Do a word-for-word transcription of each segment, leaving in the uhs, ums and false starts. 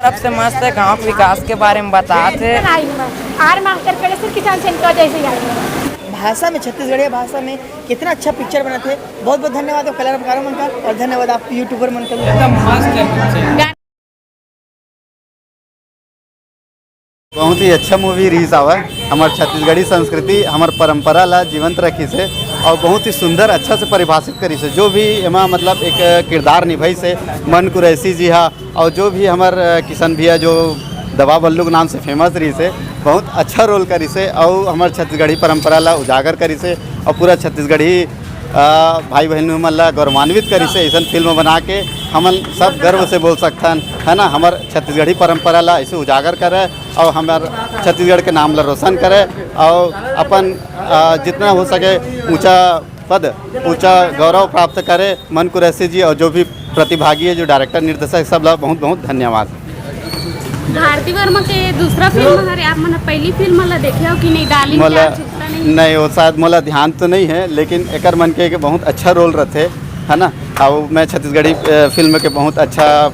सबसे मस्त गांव के विकास के बारे में बतात हे। आर मास्टर करे से किसान सेंटर जैसे ही आए। भाषा में, छत्तीसगढ़िया भाषा में कितना अच्छा पिक्चर बना थे। बहुत बहुत धन्यवाद आप कलाकारों मन का, और धन्यवाद आप यूट्यूबर मन का भी। एकदम मस्त है पिक्चर। बहुत ही अच्छा मूवी रिहिस हवय। हमर छत्तीसगढ़ी संस्कृति, हमर परंपरा ला जीवंत रखिस हे और बहुत ही सुंदर, अच्छा से परिभाषित करिस हे। जो भी एमा मतलब एक किरदार निभाइस हे मन कुरैशी जी हा, और जो भी हमर, अ, किशन भैया जो दवा बल्लू के नाम से फेमस रिहिस हे, बहुत अच्छा रोल करिस हे और हमर छत्तीसगढ़ी परंपरा ला उजागर करिस हे और पूरा छत्तीसगढ़ी अ, भाई बहन मन ला गौरवान्वित करिस हे। अइसन फिल्म बना के हमन सब गर्व से बोल सकथन, है ना, हमर छत्तीसगढ़ी परंपरा ला ऐसे उजागर करे और हमर छत्तीसगढ़ के नाम ला रोशन करे और अपन, अ, जितना हो सके ऊंचा पद, ऊंचा गौरव प्राप्त करे। मन कुरैशी जी और जो भी प्रतिभागी है, जो डायरेक्टर, निर्देशक, सब ला बहुत बहुत धन्यवाद। भारती वर्मा के दूसरा फिल्म हरे, आप मन पहली फिल्म ला देखे हो कि नहीं? डार्लिंग मोला प्यार झुकता नहीं। नहीं, वो शायद मोला ध्यान तो नहीं है, लेकिन एकर मन के एक बहुत अच्छा रोल रथे, है ना। और मैं छत्तीसगढ़ी, अ, फिल्म के बहुत अच्छा, अ,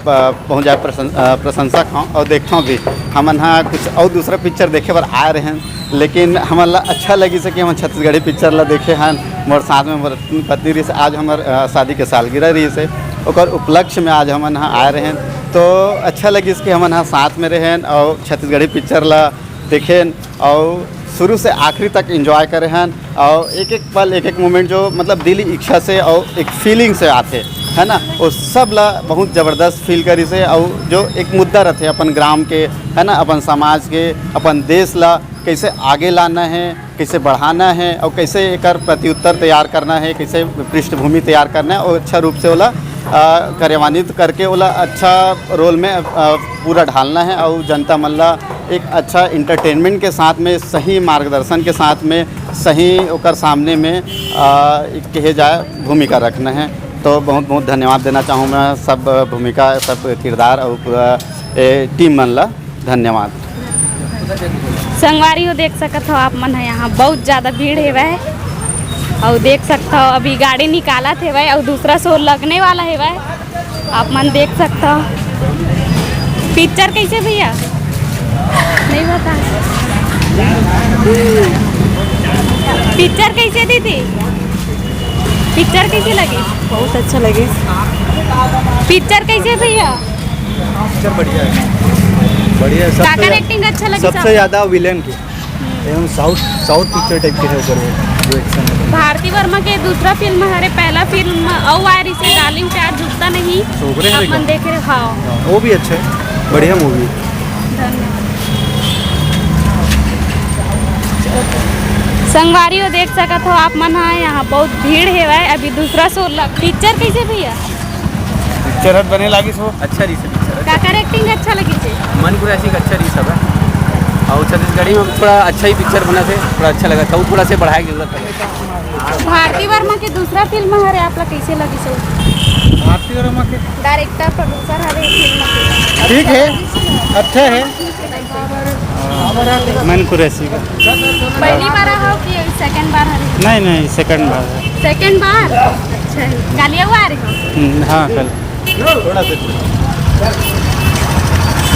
बहुत ज़्यादा प्रशं-, अ, प्रशंसक हूँ और देखता हूँ भी। हमन हाँ कुछ और दूसरा पिक्चर देखे बर आए रहे हैं, लेकिन हमन ला अच्छा लगिस कि हमन छत्तीसगढ़ी पिक्चर ला देखे हन। मोर साथ में मोर पत्नी रहिस, आज हमर, अ, शादी के सालगिरह रहिस हे, ओकर उपलक्ष्य में आज हमन ह आए रहेन। तो अच्छा लगिस कि हमन ह साथ में रहेन और छत्तीसगढ़ी पिक्चर ला देखेन और शुरू से आखिरी तक एंजॉय करे हन और एक एक पल, एक एक मोमेंट जो मतलब दिली इच्छा से और एक फीलिंग से आथे, है ना, वो सब ला बहुत ज़बरदस्त फील करिस हे। और जो एक मुद्दा रथे अपन ग्राम के, है ना, अपन समाज के, अपन देश ला कैसे आगे लाना है, कैसे बढ़ाना है और कैसे एकर प्रत्युत्तर तैयार करना है, कैसे पृष्ठभूमि तैयार करना है, और अच्छा रूप से ओला, अ, कार्यान्वित करके ओला अच्छा रोल में, अ, पूरा ढालना है और जनता मन ला एक अच्छा एंटरटेनमेंट के साथ में, सही मार्गदर्शन के साथ में, सही ओकर सामने में, अ, कहे जाए, भूमिका रखना है। तो बहुत बहुत धन्यवाद देना चाहूँ मैं सब भूमिका, सब किरदार और पूरा, ए, टीम मन ला। धन्यवाद। संगवारी हो, देख सकत हो आप मन ह, यहाँ बहुत ज्यादा भीड़ हेवय। और देख सकत हो अभी गाड़ी निकालत हेवय और दूसरा शो लगने वाला हेवय, आप मन देख सकत हो। पिक्चर कैसे भैया? नहीं बता। पिक्चर कैसे दीदी? पिक्चर कैसे लगी? बहुत अच्छा लगे। पिक्चर कैसे भैया? पिक्चर बढ़िया है, बढ़िया है। सबसे काकर ज्या-, एक्टिंग अच्छा लगी सबसे साहब? ज्यादा विलेन की। एवं साउथ, साउथ पिक्चर टाइप के है ऊपर वो, जो एक्शन है। भारती वर्मा के दूसरा फिल्म हरे, पहला फिल्म अउ आय रिसे डार्लिंग प्यार झुकता नहीं। तो ओकरे हरे अपन का? देख रहे, हाँ। हाँ, वो भी अच्छा है, बढ़िया मूवी। धन्यवाद। संगवारी हो, देख सकत हो आप मन ह, यहाँ बहुत भीड़ हेवय। अभी दूसरा शो लग, पिक्चर कैसे भैया? पिक्चर हर बने लागिस हो। अच्छा रहिस हे पिक्चर, अच्छा। काकर एक्टिंग अच्छा लगिस हे? मन कुरैशी के अच्छा रहिस हवय। अउ छत्तीसगढ़ी में थोड़ा अच्छा ही पिक्चर बना थे, थोड़ा अच्छा लगा था, वो थोड़ा से बढ़ाए के जरूरत है। भारती वर्मा के दूसरा फिल्म हरे, आप ला कैसे लगिस हे? भारती वर्मा के डायरेक्टर, प्रोड्यूसर हरे फिल्म के। ठीक है, अच्छा है। मन कुरैशी का। पहली बार आए हो कि सेकंड बार हरे? नहीं, नहीं, सेकंड बार है। सेकंड बार? अच्छा है। कालिया हुआ आ रहे हो? हम्म, हाँ, कल।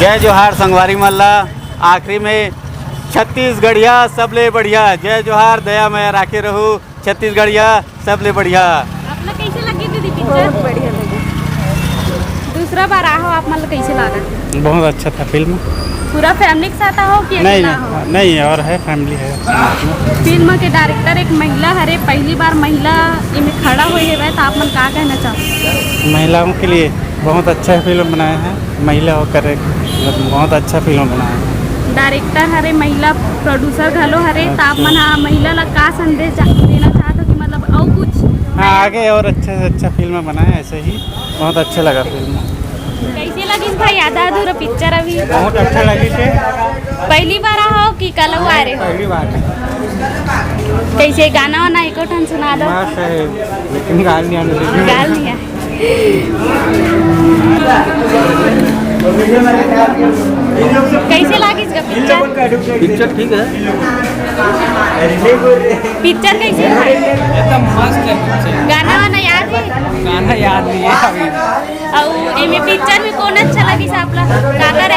जय जोहार संगवारी मन ला। आखिरी में छत्तीसगढ़िया सबले बढ़िया। जय जोहार, दया मया राखे रहू। छत्तीसगढ़िया सबले बढ़िया। आप ला कैसे लगी दीदी पिक्चर? बहुत बढ़िया लगी। दूसरा बार आहो, आप मन ला कैसे लगा? बहुत अच्छा था फिल्म। पूरा फैमिली के साथ आहो कि नहीं, अकेला आहो? नहीं, और है, फैमिली है। फिल्म के डायरेक्टर एक महिला हरे, पहली बार महिला इमे खड़ा हुई है, तो आप मन का कहना चाहो? महिलाओं के लिए बहुत अच्छा फिल्म बनाया है, महिला होकर एक बहुत अच्छा फिल्म बनाया है। डायरेक्टर हरे, महिला प्रोड्यूसर घलो हरे, तो आप अच्छा। मन हा महिला ला का संदेश जा-, देना चाहत हो कि मतलब और कुछ हाँ, नया? आगे और अच्छा से अच्छा फिल्म बनाए, ऐसे ही बहुत अच्छा लगा फिल्म। कैसे लगिस भाई आधा अधूरा पिक्चर अभी? बहुत अच्छा लगिस हे। पहली बार आहो कि कल आ रहे हो? पहली बार। कैसे गाना वाना एको ठन सुना दो। मस्त है, लेकिन गाल नहीं आने देंगे। गाल नहीं है। कैसे लागिस का पिक्चर? पिक्चर ठीक है। पिक्चर कैसे है? एकदम मस्त है पिक्चर। गाना वाना याद है? गाना याद नहीं है अभी। अउ एमे पिक्चर में कौन अच्छा लगिस आप ला? काकर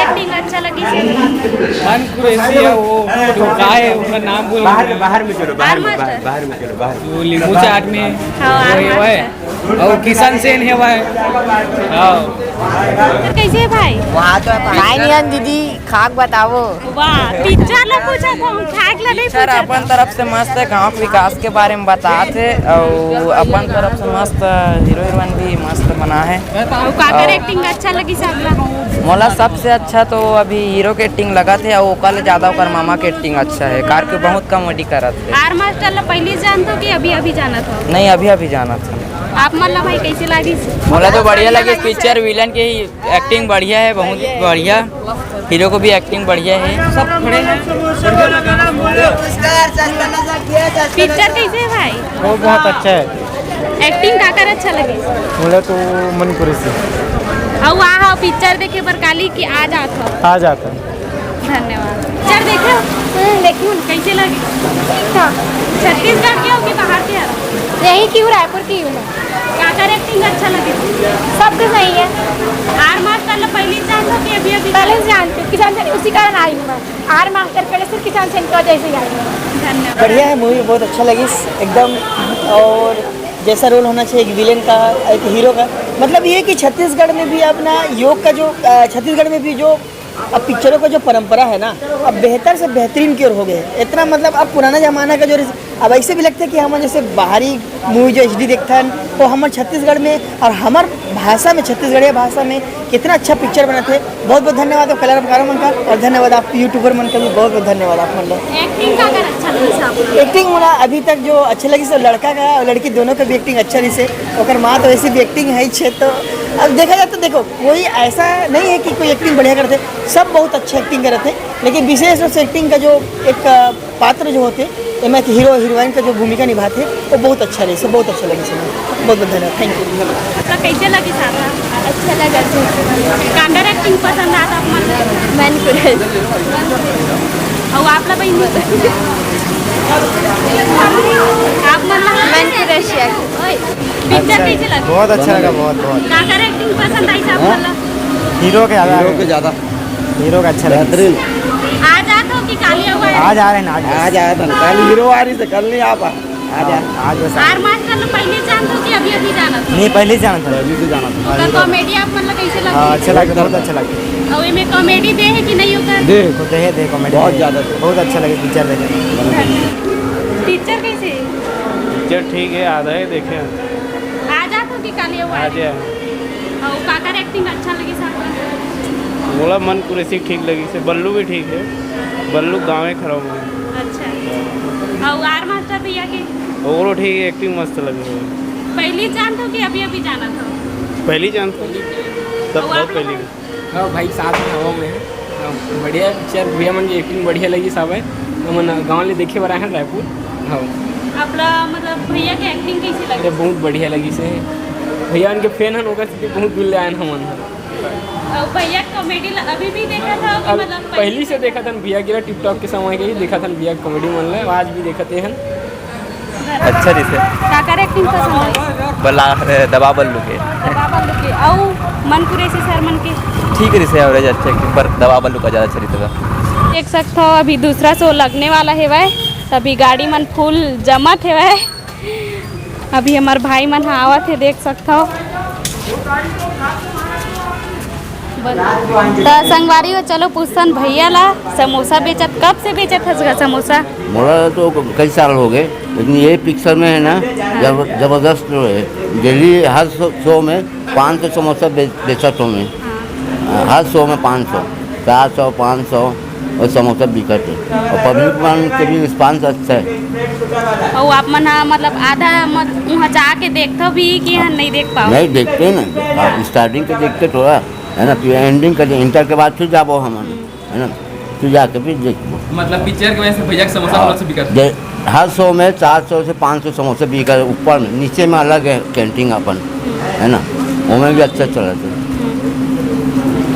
कुरैशी है, वो ठोका है, उनका नाम भूल बाहर गया। में, बाहर में चलो, बाहर में, बाहर, बाहर में चलो, बाहर। वो लींबू चाट में हाँ, वो है, वो है। और किशन सेन है, वो है। हाँ। कैसे है भाई? वहाँ तो है भाई। भाई नियन दीदी, खाक बताओ। वाह, पिक्चर ला पूछा था, हम खाक ला नहीं पिक्चर पूछा अपन था। तरफ से मस्त है, गांव के विकास के बारे में बतात हे, और अपन तरफ से मस्त हीरो हीरोइन भी मस्त बना है। अउ काकर और एक्टिंग अच्छा लगी सब ला? मोला सबसे अच्छा तो अभी हीरो के एक्टिंग लगत हे, और ओकर ले ज्यादा ओकर मामा के एक्टिंग अच्छा है, कार के बहुत कॉमेडी करत है। आर मास्टर ला पहली जानत हो कि अभी अभी जानत हो? नहीं, अभी अभी जानत है। आप मन ला भाई कैसे लगी? मोला तो बढ़िया लगी पिक्चर, विलन के ही एक्टिंग बढ़िया है, बहुत बढ़िया। हीरो को भी एक्टिंग बढ़िया है। सब खड़े हैं। पिक्चर कैसे है भाई? वो बहुत अच्छा है। एक्टिंग काकर अच्छा लगे? मोला तो मन कुरैशी। अउ वहाँ पिक्चर देखे बर काली कि आज आत हो? आज आत हो। धन्यवाद। पिक्चर देखे हो? हम्म, देखी हूँ। कैसे लगे? ठीक था। छत्तीसगढ़ के हो कि बाहर के हो? यहीं की हूँ, रायपुर की हूँ मैं। काकर एक्टिंग अच्छा लगे? सब कुछ सही है। आर मास्टर ला पहली जानत हो कि अभी अभी? पहले से जानती हूँ, किशन सेन, उसी कारण आई हूँ मैं। आर मास्टर पहले से किशन सेन की वजह से आई हूँ। धन्यवाद। बढ़िया है, मूवी बहुत अच्छा लगी एकदम। और जैसा रोल होना चाहिए एक विलेन का, एक हीरो का, मतलब ये कि छत्तीसगढ़ में भी अपना योग का जो अ, छत्तीसगढ़ में भी जो अब पिक्चरों का जो परंपरा है ना, अब बेहतर से बेहतरीन की ओर हो गए। इतना मतलब अब पुराना जमाना का जो रिस-, अब ऐसे भी लगता है कि हम जैसे बाहरी मूवी जो एचडी देखता है, वो हमारे छत्तीसगढ़ में और हमार भाषा में, छत्तीसगढ़िया भाषा में कितना अच्छा पिक्चर बना थे। बहुत बहुत धन्यवाद आप कलाकारों मन का, और धन्यवाद आप यूट्यूबर मन का भी, बहुत बहुत धन्यवाद आप मन ला। एक्टिंग का अगर अच्छा लगे आपको? एक्टिंग मोला अभी तक जो अच्छा लगी सो लड़का का और लड़की दोनों का भी एक्टिंग अच्छा रही से। ओकर माँ तो ऐसी भी एक्टिंग है छे, तो अब देखा जाए तो देखो, कोई ऐसा नहीं है कि कोई एक्टिंग बढ़िया करते, सब बहुत अच्छा एक्टिंग करते, लेकिन विशेष रूप से एक्टिंग का जो एक अ, पात्र जो होते, एमा के हीरो हीरोइन का जो भूमिका निभाते, वो बहुत अच्छा रहे, सब बहुत अच्छा लगे सुना। बहुत बहुत धन्यवाद, थैंक यू। आपका कैसे लगी सारा? अच्छा लगा। काकर एक्टिंग पसंद आता आप मन? मन कुरैशी। और आप ला बहन? आप मन ला? मन कुरैशी। ओए, पिक्चर अच्छा, कैसे लगा? बहुत अच्छा लगा, बहुत, बहुत। काकर एक्टिंग पसंद आई सब हाँ? मन ला? हीरो के ज्यादा हीरो के ज्यादा। हीरो का अच्छा लगा। बेहतरीन। आज आत हो कि काली हुआ है? आज आ रहे हैं ना, आज। आज आया था ना, कल हीरो आ रही से, कल नहीं आ पा। आज आ। आज बस आ। आर मास्टर ला पहले जानत हो कि अभी अभी जानत हो? नहीं, पहले से जानत था। पहले से जानत था। ओकर कॉमेडी आप मन ला कैसे लगे? हाँ, अच्छा लगा, बहुत अच्छा लगा। और इमे कॉमेडी दे है कि नहीं ओकर? दे। तो दे, दे कॉमेडी बहुत दे। ज्यादा दे। बहुत अच्छा लगे पिक्चर देखे। पिक्चर कैसे है? पिक्चर ठीक है, आधा ही देखे हैं। आज आत हो कि काली हुआ है? आज आया। अउ काकर एक्टिंग अच्छा लगिस आपला? मोला मन कुरैशी ठीक लगिस हे, बल्लू भी ठीक है, बल्लू गाँवे खड़ा हुआ है। अच्छा, अउ आर मास्टर भैया के? ओकरो ठीक है, एक्टिंग मस्त लगे हे। पहली जानत हो कि अभी अभी जानत हो? पहली जानत हो, सब अउ बहुत आप लोग पहली। हाँ भाई, साथ में हवा में है। हाँ, बढ़िया पिक्चर, भैया मन के एक्टिंग बढ़िया लगिस हावय। हमन गाँव ले देखे बर आए हन रायपुर। हाँ। आपला मतलब भैया के एक्टिंग कैसे लगे? अरे, बहुत बढ़िया लगिस हे। भैया मन के फैन हन, ओकर सेती बहुत दूर ले आए हन हमन। अउ भैया कॉमेडी ल-, अभी भी देखत हव कि अब मतलब पहली से देखत हन भैया के, टिकटॉक के समय के ही देखत हन भैया कॉमेडी मन ल, आज भी देखत हन। अच्छा रिहिसे। काकर एक्टिंग पसंद है? बला-, ए, दबा बल्लू के। दबा बल्लू के। अउ मन कुरैशी सर मन के? ठीक रिहिसे, एवरेज अच्छा है, पर दबा बल्लू का ज्यादा अच्छा रिहिसे। देख सकत हो, अभी दूसरा शो लगने वाला हेवय, तभी गाड़ी मन फुल जमत हेवय। अभी हमर भाई मन ह आवत हे, देख सकत हो। त संगवारी हो, चलो पूछथन भैया ला, समोसा बेचत, कब से बेचत हस गा समोसा? मोला तो कई साल हो गए, लेकिन ये पिक्चर में है ना, जब-, जबरदस्त है। डेली हर शो, शो में पाँच सौ समोसा बे-, बेचत हूँ मैं। हाँ। हर शो में पाँच सौ, चार सौ, पाँच सौ और समोसा बिकत है। और पब्लिक मन के भी रिस्पांस अच्छा है। अउ आप मन ह, मतलब, आधा मत-, उहाँ जाके देखथव भी कि यहाँ नहीं देख पाओ? नहीं, देखते हैं ना। हाँ, स्टार्टिंग के देखते थोड़ा, है ना, फिर एंडिंग के, इंटर के बाद फिर जाबो हमन, है ना, फिर जाके फिर देखबो। मतलब, पिक्चर के वजह से भैया के समोसा हाँ, अलग से बिकत है? दे-, हर शो में चार सौ से पाँच सौ समोसे बिकत है, ऊपर में, नीचे में अलग है कैंटीन अपन, है ना, वो में भी अच्छा चलत है।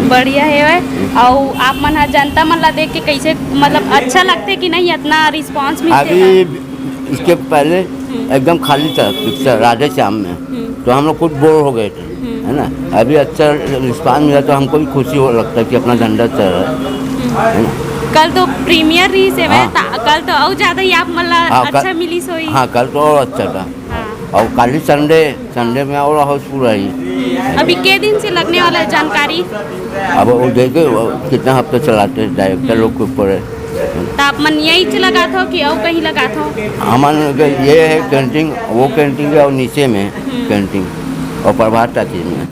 बढ़िया है। अउ आप मन ह जनता मन ला देख के कैसे, मतलब, अच्छा लगथे कि नहीं, इतना रिस्पांस मिलथे? अभी इसके पहले हम्म। एकदम खाली था पिक्चर राधे श्याम में, हम्म। तो हम लोग खुद बोर हो गए थे, हम्म। है ना। अभी अच्छा रिस्पांस मिला तो हमको भी खुशी हो लगता है कि अपना धंधा चल रहा है, हम्म। है ना। कल तो प्रीमियर रहिस हे, हाँ। ता-, कल तो अउ ज्यादा ही आप मन ला हाँ, कल, अच्छा मिलिस होही। हाँ, कल तो और अच्छा था। हाँ। और कल ही संडे, संडे में और हाउसफुल रही। अभी के दिन से लगने वाला है जानकारी? अब वो देखे, वो कितना हफ्ता चलाते हैं, डायरेक्टर लोग के ऊपर है। तो आप मन यही से लगात हो कि और कहीं लगात हो? हमन के ये है कैंटीन, वो कैंटीन है और नीचे में हम्म। कैंटीन और प्रभात टाकीज में।